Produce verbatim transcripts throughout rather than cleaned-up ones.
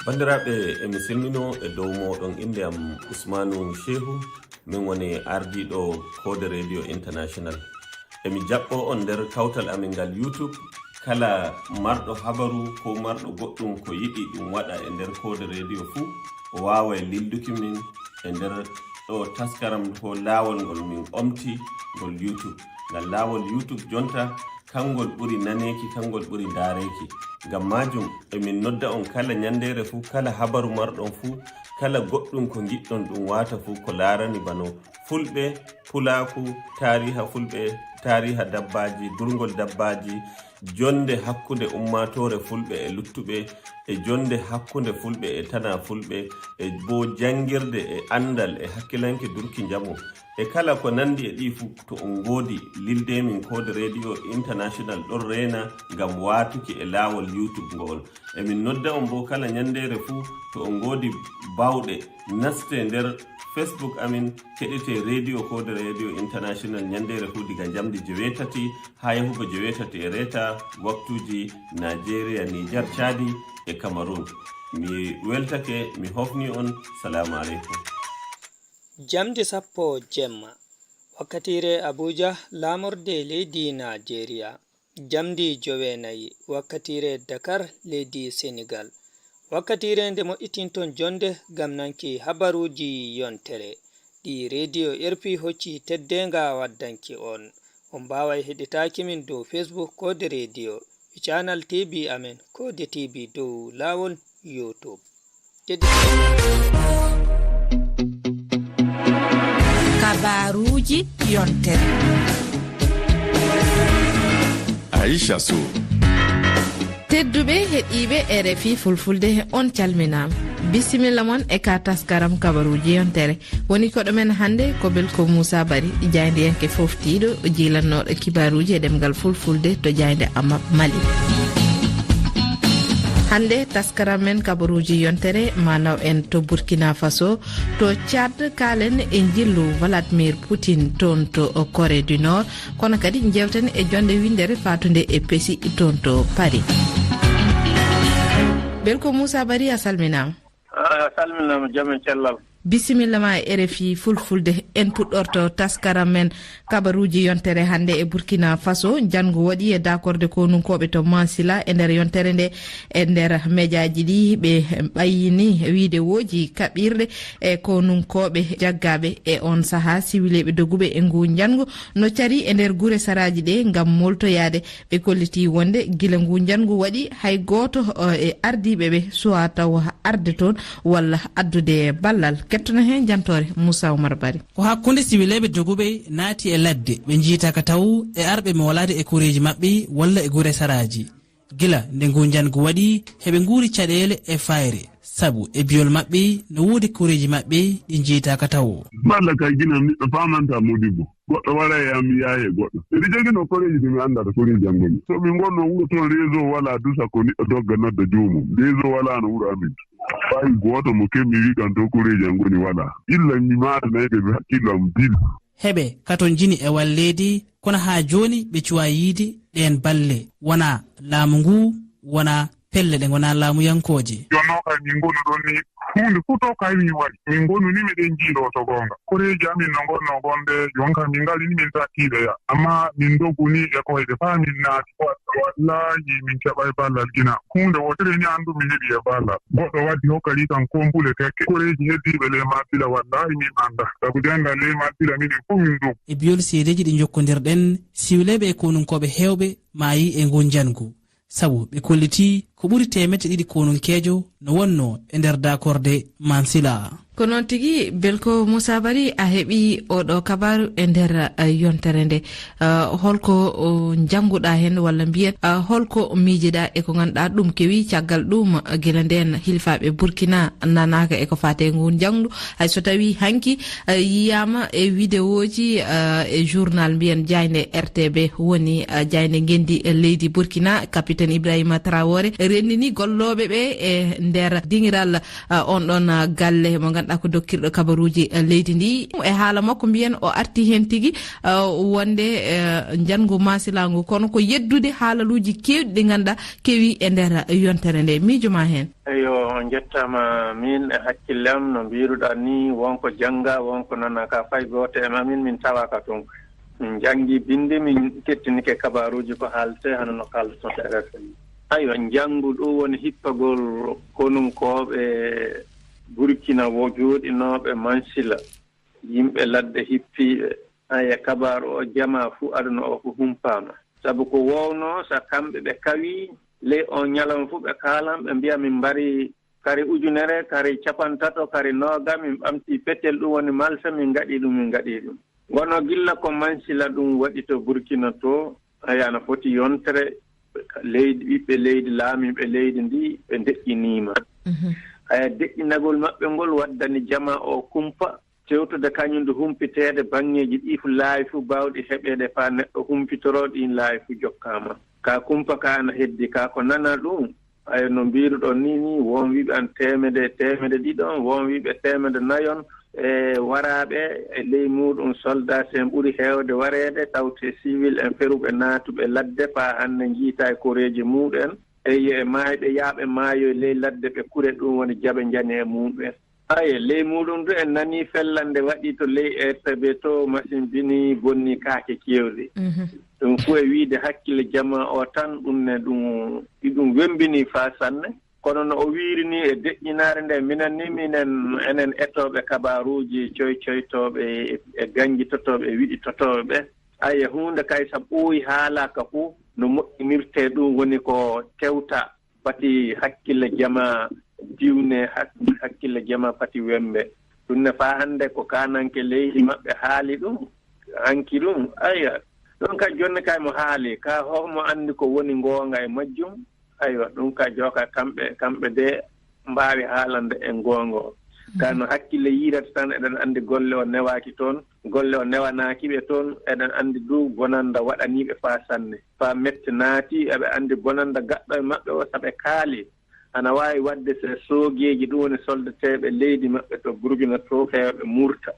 Banndiraaɓe, emi selminoo e dow mooɗon. Innde am Usmaanu Shehu, min woni ardiiɗo Koode Radio International. Emi jaɓɓoo on nder kawtal amin ngal YouTube. Kala marɗo habaru ko marɗo goɗɗum ko yiɗi ɗum waɗa e nder Koode Radio fuu, o waaway lilduki min e nder ɗo taskaram ko laawol ngol min omti ngol YouTube. Ngal laawol YouTube jonta, kangol ɓuri naneeki, kangol ɓuri ndaareeki. Ngam maajum, emin nodda on kala nyandeere fuu, kala habaru marɗon fuu, kala goɗɗum ko ngiɗɗon ɗum waata fuu ko laarani bano Fulɓe, Pulaaku, taariha Fulɓe, taariha dabbaaji, durngol dabbaaji, jonnde hakkunde ummaatoore Fulɓe e luttuɓe, e jonnde hakkunde Fulɓe e tanaa Fulɓe, e boo janngirde e anndal e hakkilanke durki njamu, e kala ko nanndi e ɗii fuu, to on ngoodi, lilde min Koode Radio International ɗon reena ngam waatuki e laawol YouTube ngo'ol. Emin nodda on boo kala nyandeere fuu, to on ngoodi baawɗe, naste nder Facebook amin, keɗite Radio Koode Radio International nyandeere fuu diga njamndi joweetati haa yahugo joweetati e reeta waktuuji Nigeria, Niger, Chadi e Cameroon. Mi weltake, mi hofni on. Salaamu aleykum. Jamdi sappo jemma, wakkatiire Abuja, laamorde leydi Nigeria. Jamdi joweenayi, wakkatiire Dakar, leydi Senegal. Wakkatiire nde moƴƴitinton jonde ngam nanki habaruuji yontere, ɗi Radio R P hocci teddeenga waddanki on. On mbaaway heɗitaaki min dow Facebook Koode Radio, e channel T V amin Koode T V dow laawol YouTube. Teddi. Kabaruuji yontere. Aisha Sow. Tedduɓe heɗiiɓe R F I Fulfulde, on calminaama. Bisimilla mon e ka taskaram kabaruuji yontere. Woni koɗo men hannde ko Belko Moussa Bari, jaayndiyanke foftiiɗo, jiilannooɗo kibaaruuji e ɗemngal Fulfulde to jaaynde Amap Mali. Hannde taskaram men kabaruuji yontere, ma naw en to Burkina Faso, to Tchad, kaalen e njillu Vladimir Poutine toon to Corée du Nord, kono kadi njeewten e jonde winndere faatunde e pesi toon to Paris. Belko Moussa Bari, a salminaama. A salminaama, jam e cellal. Bisimilla ma e R F I Fulfulde. En puɗɗorto taskaram men kabaruuji yontere hannde e Burkina Faso. Njanngu waɗi e daakorde konunkooɓe to Mansila. E nder yontere nde, e nder mejaaji ɗi, ɓe ɓayyini wiidewooji kaɓirɗe e konunkooɓe jaggaaɓe e on sahaa siwileeɓe doguɓe e ngu njanngu no cari e nder gure saraaji ɗe ngam moltoyaade. Ɓe kollitii wonde gila ngu njanngu waɗi, hay gooto, o, e ardiiɓe ɓe suwaa taw arde toon walla addude ballal. Kettono heen jantoore Moussa Oumar Bari. Ko hakkunde siwileeɓe doguɓe naati e ladde, ɓe njiytaaka taw e arɓe moolaade e koreeji maɓɓe walla e gure saraaji. Gila nde ngu njanngu waɗi, heɓe nguuri caɗeele e fayre, sabu e biyol maɓɓe no woodi koreeji maɓɓe ɗi njiytaaka taw. Balla ka gila neɗɗo faamanta Modibo. Goɗɗo wara e am, mi yaha e goɗɗo. Eɗi jogino koreeji ɗi mi anndata, koreeji am ngoni. So min ngonno wuro toon, réseau wala, dusa ko neɗɗo dogga nodda joomum. Réseau wala no wuro amin. Fay gooto mo keɓmi wi kam to koreeji am ngoni wala. Illa mi maatanay ɓe, ɓe hakkillo am bil. Heɓe katonjini e walleede, kono haa jooni ɓe cuwaa yiide ɗeen balle. Wonaa laamu ngu, wonaa pelle ɗe ngonaa laamuyankooje. Jonno kay min ngonu ɗon ni, huunde fuu to kay min waɗi. Min ngonu ni, miɗen njiiloo to goonga. Koreeji amin no ngonnoo gombe, jonka min ngali ni min tatti ɓe ya. Amma min ndogu ni e koyɗe faa min naati. Wa-, wallaahi min keɓay ballal gina. Huunde wootere ni anndu mi heɓi e ballal. Goɗɗo waddi hokkali kan kombule tekke. Koreeji heddiiɓe ley Mansila, wallaahi min annda. Sabu denngal ley Mansila minen fuu min ndogu. E biyol seedeeji ɗi njokkondirɗen, siwleeɓe e konunkooɓe heewɓe maayi e ngun njanngu. Sabu ɓe kollitii ko ɓuri teemedde ɗiɗi konunkeejo no wonnoo e nder daakorde Mansila. Ko noon tigi, Belko Moussa Bari, a heɓi oɗo kabaaru e nder, eh, yontere nde. Eh, holko, o, njannguɗaa heen walla mbiyen, eh, holko miijiɗaa e ko ngannduɗaa ɗum kewi caggal ɗum, eh, gila ndeen hilfaaɓe Burkina nanaaka e ko faati e ngun njanngu? Hay so tawii hanki, eh, yiyaama e widewoji, eh, e journal mbiyen jaaynde R T B woni, eh, jaaynde ngenndi, eh, leydi Burkina, Capitaine Ibrahima Traoré renndini gollooɓe ɓe e nder diŋiral, eh, on ɗon, eh, galle mo ngannduɗaa ko dokkirɗo kabaruuji, eh, leydi ndi. E haala makko mbiyen o arti heen tigi, eh, wonde, eh, njanngu maasilaangu kono ko yeddude haalaluuji keewɗi ɗi ngannduɗaa kewi e nder yontere nde. Miijo ma heen? Eyo, On njettaama min e hakkille am, no mbiiruɗaa ni, wonko jannga, wonko nana ka fay gooto e mamin, min tawaaka toon. Min njanngi binndi, min kettinike kabaaruuji ko haalte, hano no kaalduton e R F M. Aywa, njanngu ɗum woni hippagol konunkooɓe Burkina wo jooɗinooɓe Mansila. Yimɓe ladde hippiiɓe. Aya, kabaaru o jamaa fuu aduna o ko humpaama. Sabu ko wowno, so kamɓe ɓe kawi, ley on ñalawma fuu ɓe kaalan, ɓe mbiya, "Min mbari kari ujunere, kari capantato, kari nooga, min ɓamti petel, ɗum woni malsa, min ngaɗi ɗum, min ngaɗi ɗum." Ngono gilla ko Mansila ɗum waɗi to Burkina to, aya, ana foti yontere, leydi, ɓiɓɓe leydi, laamiiɓe leydi ndi, ɓe deƴƴiniima. Mhm. Aya, deƴƴinagol maɓɓe ngol waddani jamaa o kumpa, tewtude kañum nde humpiteede baŋŋeeji ɗi fu laawi fu baawɗi heɓeede faa neɗɗo humpitoroo ɗiin laawi fu jokkaama. Ka kumpa ka ana heddi ka ko nana ɗum, ay no mbiiruɗon ni, ni won wiɓe an teemede, teemede ɗiɗon, won wiɓe teemede nayon, e waraaɓe e ley muuɗum soldat en ɓuri heewde wareede, tawte civil en feruɓe naatuɓe ladde faa hannde njiitaay koreeji muuɗum en. Eyyo, e maayɓe yaaɓe maayo e ley ladde ɓe kure, ɗum woni jaɓe njani e muuɗum en. Aye, ley muuɗum du en nanii fellande waɗii to ley R T B to, masiŋ binii bonnii kaake keewɗe. Mhm. Ɗum fuu e wiide hakkille jamaa o tan, ɗum ne ɗum, ɗum wembinii faa sanne. Kono no o wiiri ni e deƴƴinaare nde, minen ni, minen, enen etooɓe kabaaruuji, coy coytooɓe e, e ganjitotooɓe e wiɗitotooɓe ɓe, aye, huunde kay so ɓooyi haalaaka fuu, no moƴƴinirtee ɗum woni ko tewta. Pati hakkille jamaa diwne, hak-, hakkille jamaa pati wembe. Ɗum ne faa hannde ko kaananke leydi maɓɓe haali ɗum, hanki ɗum. Aywa, ɗum ka jonni kay mo haali, ka homo anndi ko woni ngoonga e majjum. Aywa, ɗum ka jooka kamɓe, kamɓe de mbaawi haalande en ngoonga o. Ka no hakkille yiirata tan, eɗen anndi golle o newaaki toon, golle o newanaaki ɓe toon, eɗen anndi du bonanda waɗanii ɓe faa sanne, faa mette naati, eɓe anndi bonanda gaɗɗo e maɓɓe o, so ɓe kaali, ana waawi waɗde so soogeeji, ɗum woni soldateeɓe leydi maɓɓe to Burkina to, heewɓe murta.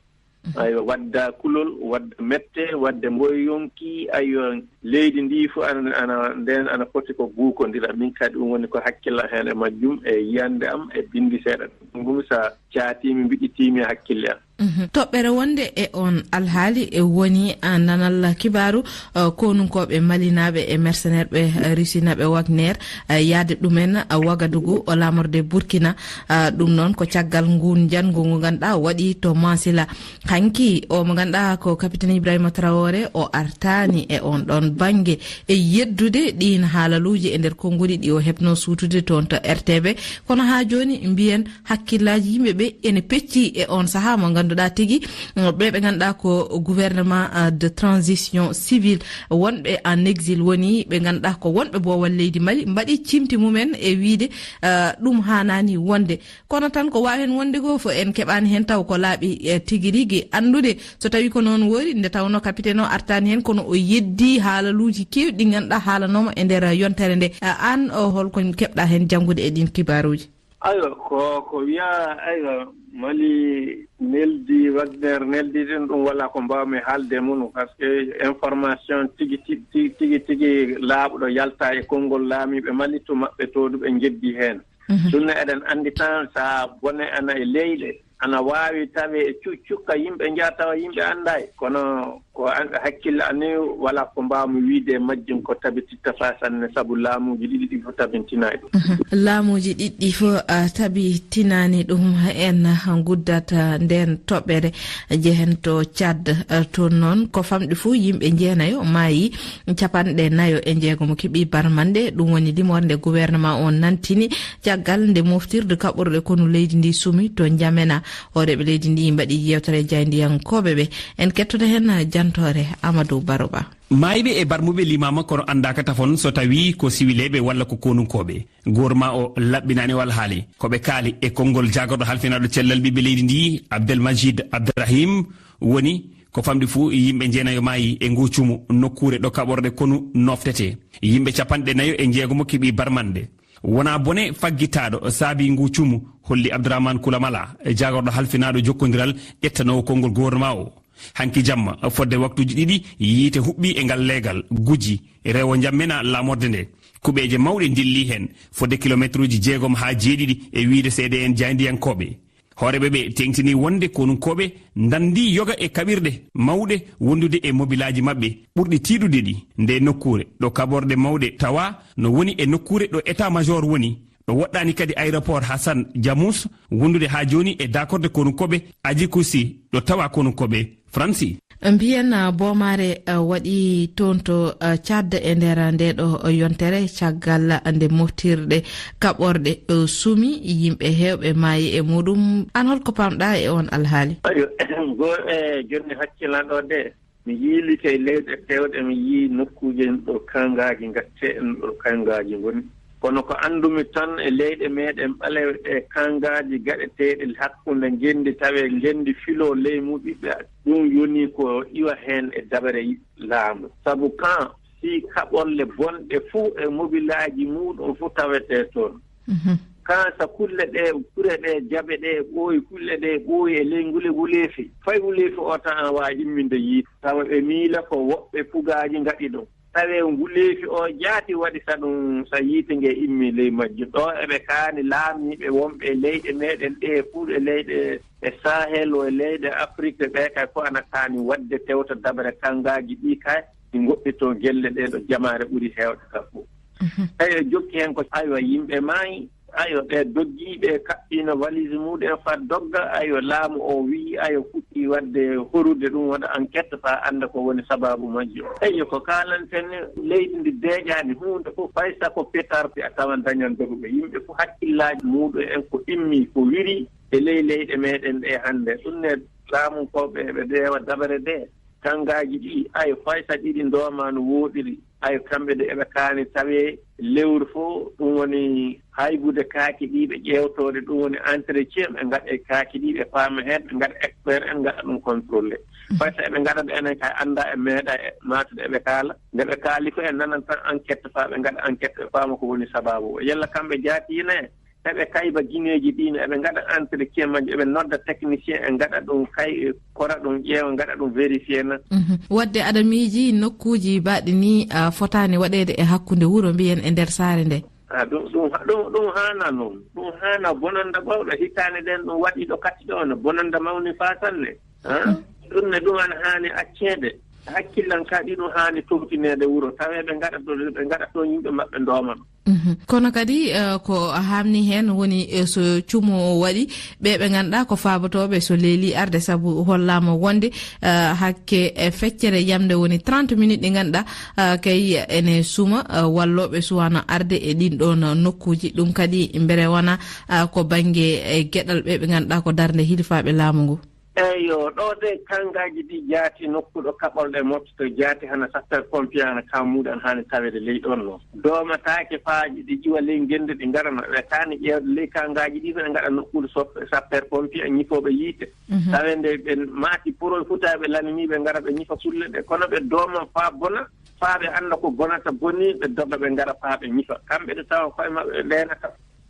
Mhm. Aywa, wadda kulol, wadda mette, wadda mboy yonki, aywa, leydi ndi fu ana, ana, nden ana foti ko guukondira. Min kadi ɗum woni ko hakkillam heen e majjum, e yiyannde am, e binndi seeɗa. Ɗum sa caatiimi, mbiɗitiimi e hakkille am. Mhm. Toɓɓere wonde e on alhaali e woni, ah, nanal kibaaru, ah, konunkooɓe malinaaɓe e mercenaire ɓe, ah, rusinaaɓe Wagner, ah, yaade ɗumen, ah, Wagadugu, o laamorde Burkina. Ah, ɗum noon ko caggal nguun njanngu ngu ngannduɗaa waɗi to Mansila. Hanki o mo ngannduɗaa ko capitaine Ibrahima Traoré, o artaani e on ɗon bannge e yeddude ɗiin haalaluuji e nder konnguli ɗi o heɓno suutude toon to R T B. Kono haa jooni mbiyen hakkillaaji yimɓe ɓe ene pecci e on sahaa mo ngannduɗaa tigi, mm, ɓe ɓe ngannduɗaa ko gouvernement, ah, de transition civile, wonɓe en exil woni ɓe ngannduɗaa ko wonɓe boowal leydi Mali, mbaɗi cimti mumen e wiyde, ah, ɗum haanaani wonde. Kono tan ko waawi heen wonde ko fof en keɓaani heen taw ko laaɓi, eh, tigi rigi anndude. So tawii ko noon woori, nde tawnoo capitaine o artaani heen, kono o yeddii haalaluuji keewɗi ɗi ngannduɗaa haalanooma e nder yontere nde. Ah, aan, o, holko keɓɗaa heen janngude e ɗiin kibaaruuji? Aywa, ko, ko wiyaa, aywa, Mali neldi, Wagner neldi ɗin, ɗum walaa ko mbaawmi haalde mum, parce que information tigi, tigi, tigi, tigi laaɓɗo yalta e konngol laamiiɓe Mali, to maɓɓe to du ɓe njeddi heen. Mhm. Ɗum ne eɗen anndi tan, so bone ana e leyɗe, ana waawi tawe e cu-, cukka yimɓe njaha tawa yimɓe anndaay. Kono ko an-, hakkille an ni, walaa ko mbaawmi wiyde e majjum ko tabititta faa sanne, sabu laamuuji ɗiɗi ɗi fof tabintinaay ɗum. Mhm. Laamuuji ɗiɗi ɗi fof, ah, tabitinaani ɗum. En nguddata ndeen toɓɓere, njehen to Tchad, ah, toon noon ko famɗi fuu yimɓe njeenayo maayi, capanɗe nayo e njeego mo keɓi barmande. Ɗum woni limoore nde gouvernement on nantini caggal nde moftirde kaɓorɗe konu leydi ndi sumi to Njamena. Hooreeɓe leydi ndi mbaɗi yewtere e jaayndiyankooɓe ɓe. En kettoto heen jantoore Amadou Baro Ba. Maayɓe e barmuɓe limaama kono anndaaka tafon so tawii ko siwileeɓe walla ko konunkooɓe. Goorma o laɓɓinaani o alhaali. Ko ɓe kaali e konngol jaagorɗo halfinaaɗo cellal ɓiɓɓe leydi ndi, Abdelmajid Abdrahim, woni ko famɗi fuu yimɓe njeenayo maayi e nguu cumu nokkuure ɗo kaɓorɗe konu noftetee. Yimɓe capanɗe nayo e njeegomo keɓi barmande. Wonaa bone faggitaaɗo saabii nguu cumu, holli Abdourahmane Koulamala, jaagorɗo halfinaaɗo jokkondiral ƴettanoowo konngol goorma o. Hanki jamma, fodde waktuuji ɗiɗi, yiite huɓɓi e ngal leegal, guji, rewo njammena laamorde nde. Kuɓeeje mawɗe ndilli heen, fodde kilometruuji jeegom haa jeeɗiɗi e wiyde seede'en jaayndiyankooɓe. Hooreeɓe ɓe teeŋtini wonde konunkooɓe ndanndi yoga e kaɓirɗe mawɗe wondude e mobilaaji maɓɓe ɓurɗi tiiɗude ɗi. Nde nokkuure ɗo kaɓorɗe mawɗe tawa no woni e nokkuure ɗo état-major woni, ɗo woɗɗaani kadi aéroport Hassan Jamus wondude haa jooni e daakorde konunkooɓe Ajikusi ɗo tawa konunkooɓe Faransi. Mbiyen, uh, boomaare, uh, waɗi toon to, uh, Tchad e nder nde ɗo yontere caggal nde moftirɗe kaɓorɗe, uh, sumi yimɓe heewɓe maayi e muɗum. An holko pamɗa e on alhaali? Ayo, go e jonni hakkilanɗo de, mi yiilike e leyɗe tewɗe, mi yii nokkuuje ɗo kangaaji gatte en ɗo kangaaji ngoni. Kono ko anndumi tan e leyɗe meɗen ɓaleeɓe ɗe kangaaji gaɗeteeɗi hakkunde ngenndi tawe ngenndi filo leymu ɓiɓɓe ɗum yoni ko iwa heen e dabare laamu. Sabu kan si kaɓorle bonɗe fuu e mobilaaji muɗum fuu tawetee toon. Mhm. Kan sa kulle ɗe, kure ɗe, jaɓe ɗe ɓooyi, kulle ɗe ɓooyi e ley ngule wuleefi. Fay wuleefi o tan a waawi imminde yiite. Tawa ɓe miila ko woɓɓe pugaaji ngaɗi ɗum. Tawe nguleefi o jaati waɗi sa ɗum, sa yiite nge immi ley majjum. Ɗo eɓe kaani laamiiɓe wonɓe e leyɗe meɗen ɗe, fuu e leyɗe e Sahel o e leyɗe Afrique ɓe kay fof ana kaani waɗde tewta dabare kangaaji ɗi kay, ɗi ngoɗɗitoo gelle ɗe ɗo jamaare ɓuri heewde ka fof. Mhm. Tawi e jokki heen ko aywa yimɓe maayi, aywa ɓe doggi, ɓe kaɓɓiino valise muɗum en faa dogga, aywa laamu o wiyi, aywa fuɗɗi waɗde horude ɗum, waɗa enquête faa annda ko woni sabaabu majjum. Eyyo, ko kaalanten ni, leydi ndi deeƴaani huunde fof, fay sa ko pétard, a tawan dañan doguɓe. Yimɓe fof hakkillaaji muɗum en ko immi, ko wiri e ley leyɗe meɗen ɗe hannde. Ɗum ne laamu ko ɓe, ɓe deewa dabare de. Kangaaji ɗi, ay fay sa ɗiɗi ndooma no wooɗiri, ay kamɓe de eɓe kaani tawee lewru fof, ɗum woni haybude kaaki ɗi ɓe ƴeewtoode, ɗum woni entretien, ɓe ngaɗa e kaaki ɗi, ɓe paama heen, ɓe ngaɗa expert en, ngaɗa ɗum contrôlé. Fay sa eɓe ngaɗa ɗe enen kay annda e meeɗa e maatude eɓe kaala. Nde ɓe kaali ko en nanan tan enquête faa ɓe ngaɗa enquête ɓe paama ko woni sabaabu o. Yalla kamɓe jaati ne? Eɓe kayba gineeji ɗi ne, eɓe ngaɗa entretien majji, eɓe nodda technicien, e ngaɗa ɗum kay, kora ɗum, ƴeewa, ngaɗa ɗum vérifié na. Mhm. Waɗde aɗa miiji nokkuuji baɗɗi ni, a, fotaani waɗeede e hakkunde wuro mbiyen e nder saare nde? A, ɗum, ɗum, ɗum, ɗum haana noon. Ɗum haana bonannda ɓawɗo hitaande ɗen ɗum waɗi ɗo katti ɗo no bonannda mawni faa sanne. A? Mm. Ɗum ne ɗum ana haani acceede. Hakkillan ka ɗi ɗum haani towtineede wuro. Tawe ɓe ngaɗa ɗo, ɓe ngaɗa ɗo yimɓe maɓɓe ndooma. Mhm. Kono kadi, eh, ko haamni heen woni, eh, so cumo o waɗi, ɓe ɓe ngannduɗaa ko faabotooɓe so leeli arde, sabu hollaama wonde, eh, hakke, eh, feccere yamde woni trente minutes ɗi ngannduɗaa, eh, kay ene suma, eh, wallooɓe suwano arde e ɗin ɗoon nokkuuji. Ɗum kadi mbere wona, eh, ko bannge, eh, geɗal ɓe ɓe ngannduɗaa ko darnde hilifaaɓe laamu ngu. Eyyo, ɗo de kangaaji ɗi jaati nokku ɗo kaɓorɗe mofte to jaati hana sapeur pompier hana kammuɗe an hani tawede ley ɗon no. Doomataake faaji ɗi ƴiwa ley ngennde ɗi ngarana ɓe kaani ƴeewde ley kangaaji ɗi ɓe ngaɗa nokkuure sop-, sapeur pompier e ñifooɓe yiite. Mhm. Tawe nde ɓe maati poroy futa ɓe lanini ɓe ngara ɓe ñifa kulle ɗe. Kono ɓe dooma faa bona, faa ɓe annda ko bonata boni, ɓe doga ɓe ngara faa ɓe ñifa. Kamɓe de tawa koye maɓɓe ɓe ndeenata.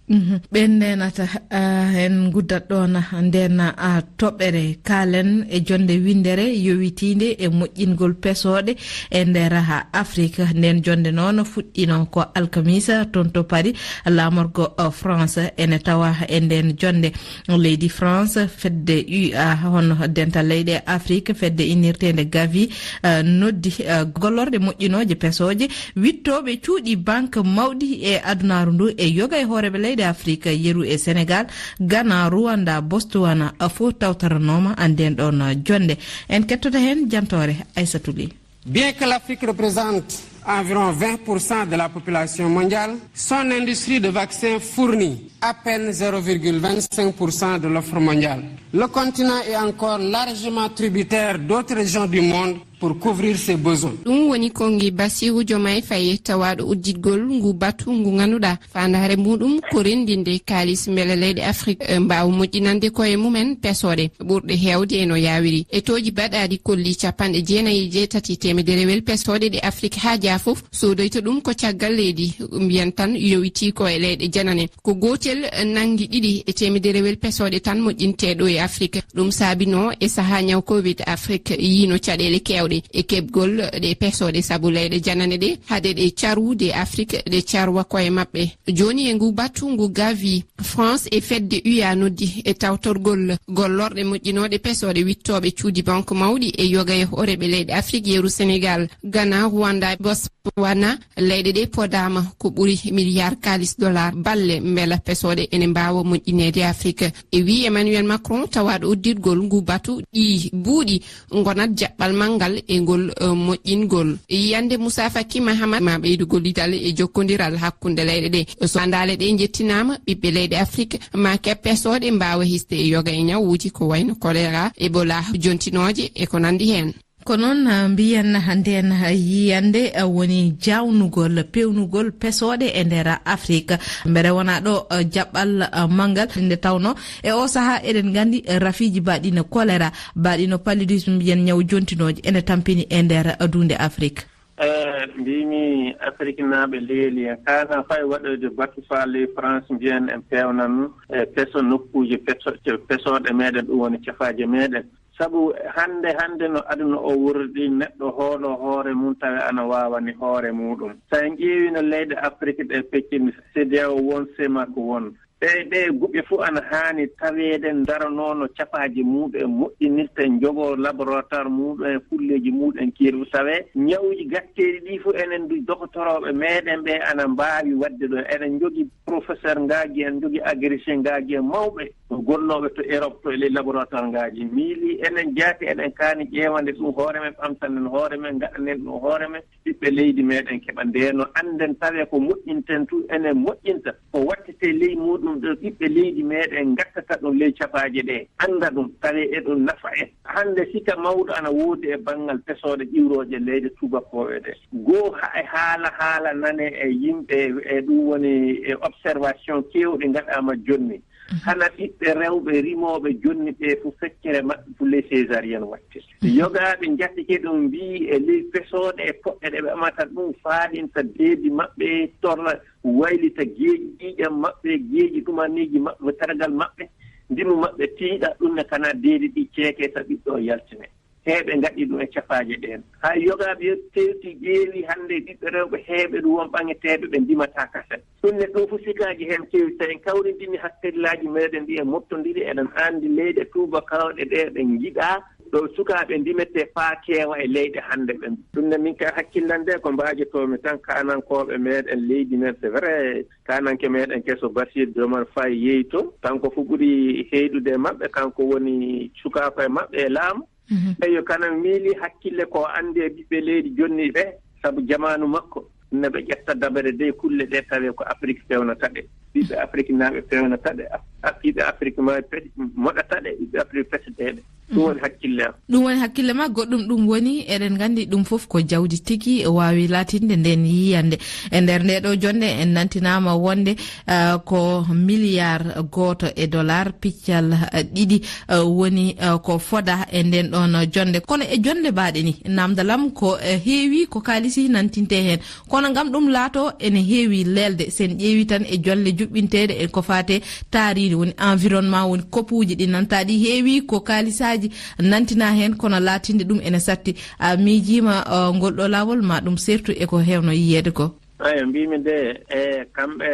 Mhm. Ɓen neenata, ah, en nguddat ɗoon ndeen, ah, toɓɓere. Kaalen e jonnde winndere yowitiinde e moƴƴingol pesooɗe e nder, ah, Afrik. Ndeen jonnde noon fuɗɗiino ko alkamisa toon to Paris, laamorgo, ah, France. Ene tawa e ndeen jonnde leydi France, fedde U A, hono dental leyɗe Afrik, fedde innirteende Gavi, ah, noddi, ah, gollorɗe moƴƴinooje pesooje, wittooɓe cuuɗi banque mawɗi e adunaaru ndu e yoga e hooreeɓe leyɗe Afrik, yeru e Sénégal, Ghana, Rwanda, Botswana, fof tawtoranooma ndeen ɗoon jonnde. En kettoto heen jantoore Aïssatou Ly. Bien que l'Afrique représente environ vingt pour cent de la population mondiale, son industrie de vaccins fournit à peine zéro virgule vingt-cinq pour cent de l'offre mondiale. Le continent est encore largement tributaire d'autres régions du monde pour couvrir ses besoins. Ɗum woni konngi Bassirou Diomaye Faye, tawaaɗo udditgol ngu batu ngu ngannduɗaa faandaare muɗum ko renndinde kaalis mbele leyɗe Afrik, eh, mbaawa moƴƴinande koye mumen pesooɗe ɓurɗe heewde e no yaawiri. Etooji baɗaaɗi kolli capanɗe jeenayi e jeetati teemederewel pesooɗe ɗe Afrik haajaa fof soodoyta ɗum ko caggal leydi, mbiyen tan yowitii ko e leyɗe janane. Ko gootel nanngi ɗiɗi e teemederewel pesooɗe tan moƴƴintee ɗo e Afrik. Ɗum saabinoo e sahaa ñaw covid Afrik yiino caɗeele keewɗe e keɓgol ɗe pesooɗe sabu leyɗe janane ɗe hade ɗe carwude Afrik ɗe carwa koye maɓɓe. Jooni e ngu batu ngu Gavi, France e fedde U A noddi e tawtorgol gollorɗe moƴƴinooɗe pesooɗe wittooɓe cuuɗi banque mawɗi e yoga e hooreeɓe leyɗe Afrik, yeru Senegal, Ghana, Rwanda, Botswana. Leyɗe ɗe podaama ko ɓuri miliyar kaalis dollar balle mbela pesooɗe ene mbaawa moƴƴineede Afrik. E wii Emmanuel Macron, tawaaɗo uddirgol ngu batu, ɗii buuɗi ngonat jaɓɓal manngal e ngol, eh, moƴƴingol. Yiyannde Moussa Faki Mahamat ma ɓeydu gollidal e jokkondiral hakkunde leyɗe ɗe. So andaale ɗe njettinaama, ɓiɓɓe leyɗe Afrik ma keɓ pesooɗe mbaawa hisde e yoga e ñawuuji ko wayno choléra, Ebola, jontinooje e ko nanndi heen. Ko noon, ah, mbiyen hannde en, ah, yiyannde, ah, woni jaawnugol, peewnugol pesooɗe e nder Afrik. Mbele wonaa ɗo, ah, jaɓɓal, ah, manngal nde tawnoo e o sahaa eɗen nganndi, ah, rafiiji baaɗi no choléra, baaɗi no paludisme, mbiyen ñaw jontinooje ene tampini e nder, ah, duunde Afrik. Eh, mbimi Afriknaaɓe leeli en. Kaana fay waɗoyde batu faa ley France mbiyen en peewnan, eh, peso nokkuuje peso-, pesooɗe meɗen, ɗum woni cafaaje meɗen. Sabu hannde, hannde no aduna o worri, neɗɗo hoolo hoore mum tawa ana waawani hoore muɗum. So en ƴeewi no leyɗe Afrik ɗe peccini, CEDEAO won, CEMAC won. Ɗe, ɗe guɓe fof ana haani taweede, ndaranoo no cafaaje muɗum en moƴƴinirta, njogoo laboratoire muɗum en, kulleeji muɗum en keerɗi. Tawee ñawuuji gatteeɗi ɗii fof enen du dokotorooɓe meɗen ɓe ana mbaawi waɗde ɗum. Eɗen njogi professeur ngaaji en, njogi agricien ngaaji en mawɓe, gollooɓe to Europe, to e ley laboratoire ngaaji. Miili enen jaati eɗen kaani ƴeewande ɗum hoore men, ɓamtanen hoore men, ngaɗanen ɗum hoore men, ɓiɓɓe leydi meɗen keɓa ndeenoo, annden tawee ko moƴƴinten tun, enen moƴƴinta ko wattete ley muɗum ɗo, ɓiɓɓe leydi meɗen ngattata ɗum ley cafaaje ɗe, annda ɗum, tawee eɗum nafa en. Hannde sika mawɗo ana woodi e banngal pesooɗe ƴiwrooje leyɗe tuubakooɓe ɗe. Goo ha-, e haala, haala nane e yimɓe, e ɗum woni e observation keewɗi ngaɗaama jonni. Mhm. Hana ɓiɓɓe rewɓe rimooɓe jonni ɓe fof feccere maɓɓe fof ley césarienne watte. Mhm. Yogaaɓe njatike ɗum mbii e ley pesooɗe e poɗɗe ɗe ɓe ɓamata ɗum faaɗinta deedi maɓɓe, torna waylita geeƴi ƴiiƴam maɓɓe, geeƴi ɗumaniiji maɓɓe, tergal maɓɓe, ndimu maɓɓe tiiɗa, ɗum ne kana deedi ɗi ceeke ta ɓiɗɗo o yaltine. Heeɓe ngaɗi ɗum e cafaaje ɗeen. Hay yogaaɓe yo tewti ƴeewi hannde ɓiɓɓe rewɓe heeɓe ɗum won ɓaŋeteeɓe ɓe ndimataa kasen. Ɗum ne ɗum fof sikaaji heen keewi. So en kawrindini hakkillaaji meɗen ɗi en mottondiri, eɗen anndi leyɗe tuubakooɗe ɗe ɓe njiɗaa ɗo sukaaɓe ndimetee faa keewa e leyɗe hannde ɓen. Ɗum ne min ka hakkillande ko mbaajotoomi tan kaanankooɓe meɗen leydi men, c'est vrai, kaananke meɗen keso Bassirou Diomaye Faye yeeyto, kanko fof ɓuri heyɗude e maɓɓe, kanko woni sukaaku e maɓɓe e laamu. Mhm. Eyo, kana miili hakkille ko anndi e ɓiɓɓe leydi jonni ɓe, sabu jamaanu makko, no ɓe ƴetta dabere dey kulle ɗe, tawe ko Afrik fewnata ɗe. Ɓiɓɓe Afriknaaɓe fewnata ɗe, Af-, ɓiɓɓe Afrik ma pe-, moɗata ɗe, ɓiɓɓe Afrik pesete ɗe. Ɗum woni hakkille am. Ɗum woni hakkille ma. Goɗɗum ɗum woni, eɗen nganndi ɗum fof ko jawdi tigi waawi laatinde nden yiyannde. E nder nde ɗo jonnde, en nantinaama wonde, ah, ko miliyar gooto e dolar piccal, ah, ɗiɗi, ah, woni, ah, ko foda e nden ɗon jonnde. Kono e jonnde baaɗe ni, namdal am ko, eh, heewi ko kaalisi nantinte heen. Kono ngam ɗum laato ene heewi leelde, sen ƴeewi tan e jolle juɓɓinteeɗe e ko faate taariindi, woni environnement, woni kopuuji ɗi nanta ɗi heewi ko kaalisaaji nantina heen, kono laatinde ɗum ene satti. A miijiima, uh, ngol ɗo laawol ma ɗum sertu e ko heewno yiyeede ko? Eyo, mbimi nde, e kamɓe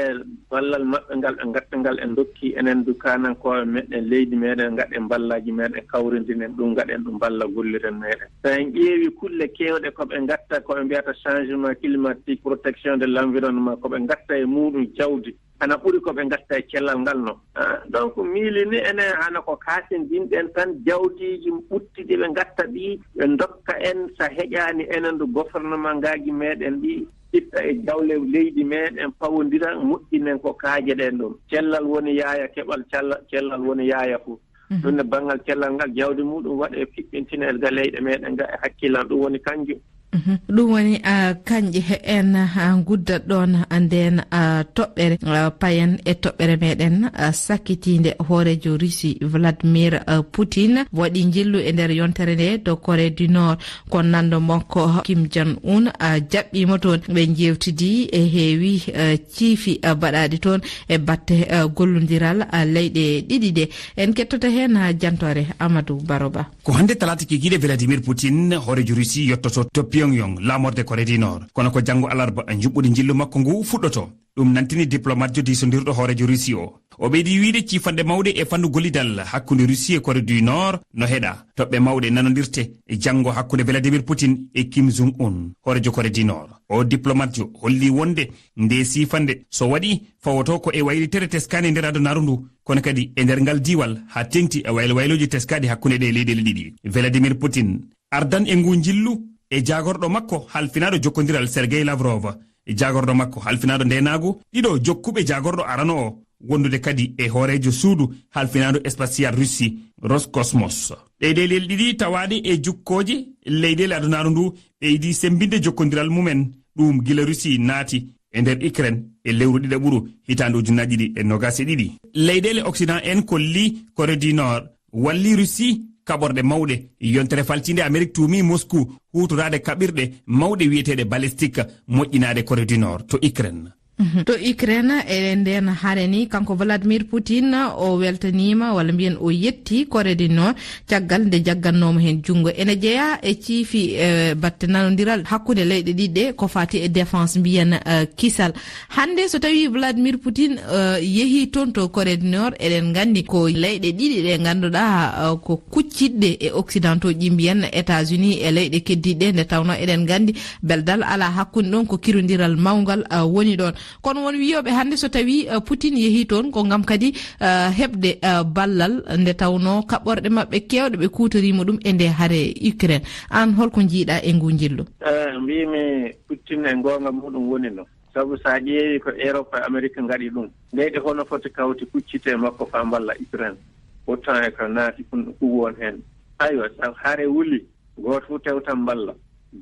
ballal maɓɓe ngal ɓe ngatta ngal, ɓe ndokki enen du kaanankooɓe meɗen leydi meɗen, ngaɗen ballaaji meɗen, kawrindinen ɗum, ngaɗen ɗum balla golliren meɗen. So en ƴeewi kulle keewɗe ko ɓe ngatta, ko ɓe mbiyata changement climatique, protection de l'environnement, ko ɓe ngatta e muɗum jawdi, ana ɓuri ko ɓe ngatta e cellal ngal no. Ah, donc, miili ni enen hana ko kaasindinɗen tan, jawdiiji ɓutti ɗi ɓe ngatta ɗi, ɓe ndokka en, so heƴaani enen du gouvernement ngaaji meɗen ɗi, itta e jawle leydi meɗen, pawondira, moƴƴinen ko kaaje ɗen ɗum. Cellal woni yaaya keɓal, calla-, cellal woni yaaya fof. Mhm. Ɗum ne banngal cellal ngal jawdi muɗum waɗa e piɓɓintina e ga leyɗe meɗen ga e hakkillan. Ɗum woni kanjum. Mhm. Ɗum woni, ah, kanƴe he en, ah, nguddat ɗoon, ah, ndeen, ah, toɓɓere, ah, payen e toɓɓere meɗen, ah, sakkitiinde. Hooreejo Russie Vladimir, ah, Poutine waɗi njillu e nder yontere nde to Corée du Nord. Kono nanndo makko Kim Jong Un, ah, jaɓɓiima toon. Ɓe njeewtidi e heewi, ah, ciifi, ah, baɗaaɗi toon e batte, ah, gollondiral, ah, leyɗe ɗiɗi ɗe. En kettoto heen, ah, jantoore Amadou Baro Ba. Ko hannde talaata kikiiɗe Vladimir Poutine, hooreejo Russie, yottoto to Pyongyang, laamorde Corée du Nord. Kono ko janngo alarba, njuɓɓudi njillu makko ngu fuɗɗoto. Ɗum nantini diplomatjo diisondirɗo hooreejo Russie o. O ɓeydi wiyde ciifanɗe mawɗe e fannu gollidal hakkunde Russie e Corée du Nord no heɗa. Toɓɓe mawɗe nanondirte janngo hakkunde Vladimir Poutine e Kim Jong Un, hooreejo Corée du Nord. O diplomatjo holli wonde nde siifannde so waɗi, fawoto ko e waylitere teskaande nder adunaaru ndu, kono kadi e nder ngal diiwal, haa teŋti e waylo waylooji teskaaɗi hakkunde ɗe leyɗeele ɗiɗi. Vladimir Poutine ardan e ngu njillu e jaagorɗo makko halfinaaɗo jokkondiral Sergei Lavrov, e jaagorɗo makko halfinaaɗo ndeenaagu, ɗiɗo jokkuɓe jaagorɗo arano o, wondude kadi e hooreejo suudu halfinaaɗo spatial Russie, Roscosmos. Ɗe leyɗeele ɗiɗi tawaaɗe e jukkooje leyɗeele adunaaru ndu, ɓeydi semmbinde jokkondiral mumen, ɗum gila Russie naati e nder Ukraine e lewru ɗiɗaɓuru hitaande ujunnaji ɗiɗi e nogas e ɗiɗi. Leyɗeele Occident en kolli Corée du Nord walli Russie kaɓorɗe mawɗe. Yontere faltiinde, Amerik tuumi Moscou huutoraade kaɓirɗe mawɗe wiyeteeɗe balistique moƴƴinaade Corée du Nord to Ukraine. Mhm. To Ukraine, e nden hare ni, kanko Vladimir Poutine o weltaniima, walla mbiyen o yetti Corée du Nord caggal nde jaggannooma heen junngo. Ene jeyaa e ciifi, e batte nanondiral hakkunde leyɗe ɗiɗi ɗe, ko fati e défense, mbiyen, e, kisal. Hannde, so tawi Vladimir Poutine, e, yehi toon to Corée du Nord, eɗen nganndi ko leyɗe ɗiɗi ɗe ngannduɗaa, e, ko kuccitɗe e Occidentaux ji, mbiyen États-Unis e leyɗe keddiiɗe, nde tawnoo eɗen nganndi beldal alaa hakkunde ɗoon, ko kirondiral mawngal, e, woni ɗoon. Kono won wiyooɓe hannde so tawi, e, Poutine yehi toon ko ngam kadi, e, heɓde, e, ballal, nde tawnoo kaɓorɗe maɓɓe keewɗe ɓe kuutoriima ɗum e nde hare Ukraine. Aan, holko njiiɗaa e ngu njillu? E, mbiymi Poutine e goonga muɗum woni no. Sabu so a ƴeewi ko Europe e Amerique ngaɗi ɗum, leyɗe hono foti kawti kuccite makko faa mballa Ukraine. Pourtant e ko naati kun-, kun won heen. Aywa, so hare wuli, gooto fof tewta mballa.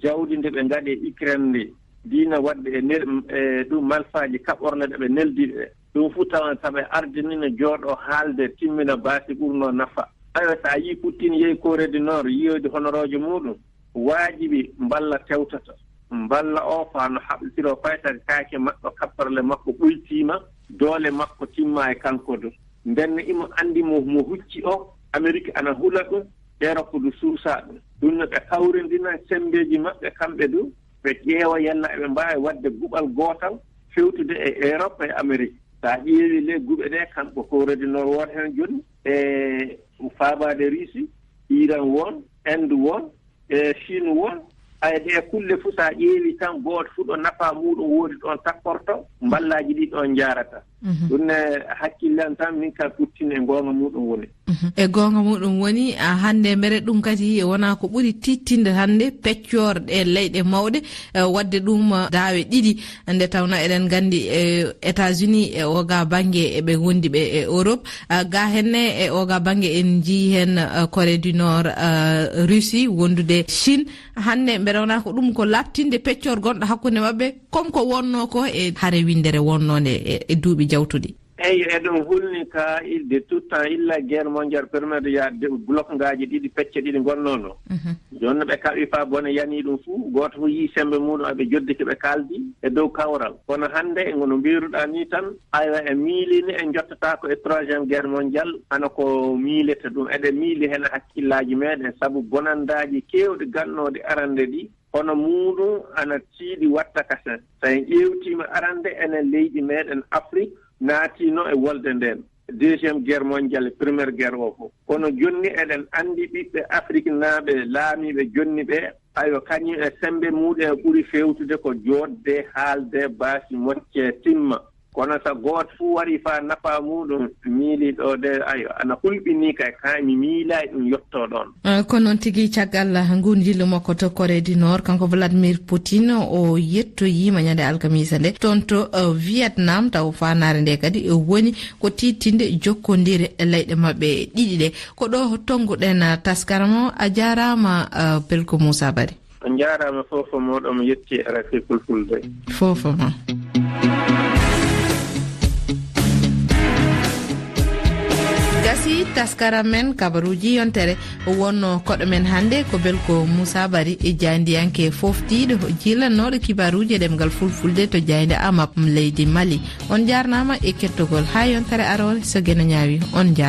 Jawdi nde ɓe ngaɗi e Ukraine ndi, diina waɗde e ner-, e ɗum malfaaji kaɓorle ɗe ɓe neldi ɗe. Ɗum fof tawan so ɓe ardini no jooɗo haalde timmina baasi ɓurno nafa. Aywa, so a yii Poutine yehi Corée du Nord, yiyoyde honoroojo muɗum, waajibi mballa tewtata. Mballa o faa no haɓlitiroo faytare kaake makko, kapparle makko ɓuytiima, doole makko timma e kanko du. Ndenne imo anndi mo, mo hucci o, Amerik ana hula ɗum, Europe du suusa ɗum. Ɗum no ɓe kawrindina semmbeeji maɓɓe kamɓe du, ɓe ƴeewa yalla eɓe mbaawi waɗde guɓal gootal fewtude e Europe e Amerik. So a ƴeewi le guɓe ɗe, kamɓe Corée du Nord wooto heen jonni, e faabaade Russie, Iran won, Inde won, e Chine won, ay ɗe kulle fof so a ƴeewi tan gooto fof ɗo nafa muɗum woodi ɗon takkorto, mballaaji ɗi ɗon njaarata. Mhm. Ɗum ne hakkillan tan min ka Poutine e goonga muɗum woni. Mhm. E goonga muɗum woni, a, hannde mbere ɗum kadi wona ko ɓuri tiiɗtinde hannde peccoor ɗe leyɗe mawɗe, e, waɗde ɗum, e, daawe ɗiɗi. Nde tawnoo eɗen nganndi, e, États-Unis e oga bannge eɓe ngondi ɓe e Europe. A, ga henne e oga bannge en njii heen, a, Corée du Nord, a, Russie wondude Chine. Hannde mbeɗa wona ko ɗum ko laaɓtinde peccoor gonɗo hakkunde maɓɓe, comme ko wonnoo ko e hare winndere wonnoonde e, e duuɓi jawtuɗi. Eyi, eɗum hulni ka il-, de tout temps, illa guerre mondiale première ya de bloc ngaaji ɗiɗi, pecce ɗiɗi ngonnoono. Mhm. Jooni no ɓe kaɓi faa bone yani ɗum fuu, gooto fof yii semmbe muɗum, aɓe joddi ke ɓe kaaldi e dow kawral. Kono hannde, e no mbiiruɗaa nii tan, aywa, e miili ni en njottataako e troisième guerre mondiale, hano ko miilete ɗum. Eɗen miili heen hakkillaaji meeɗen, sabu bonandaaji keewɗi gannooɗi arande ɗi, hono muɗum ana tiiɗi watta kasen. So en ƴeewtiima arande, enen leydi meeɗen Afrik naatiino e wolde ndeen. Deuxième guerre mondiale, première guerre o fof. Kono jonni eɗen anndi ɓiɓɓe afriknaaɓe laamiiɓe jonni ɓe, aywa, kañum e semmbe muɗum e ɓuri feewtude ko jooɗde, haalde, baasi moccee, timma. Kono so gooto fof warii faa nafa muuɗum miilii ɗo de, ayo, ana hulɓinii kay, kaa mi miilaay ɗum yottoo ɗoon. Eh, ko noon tigi, caggal nguun njillu makko to Corée du Nord, kanko Vladimir Poutine, o yettoyiima ñande alkamiisa nde toon to, eh, Vietnam, taw faandaare nde kadi woni ko tiiɗtinde jokkondire leyɗe maɓɓe ɗiɗi ɗe. Ko ɗo tonnguɗen, eh, taskara mo. A jaaraama, eh, Pelko Moussa Bari. On njaaraama fof, fof mooɗon, mi yetti R F I Fulfulde. Fof, fof ma. Gasi taskara men kabaruuji yontere wonno koɗo men hannde ko Belko Moussa Bari, e jaayndiyanke fooftiiɗo jiilannooɗo kibaaruuji e ɗemngal Fulfulde to jaaynde Amap leydi Mali. On njaarnaama e kettogol haa yontere aroore so Geno ñaawi. On njaar-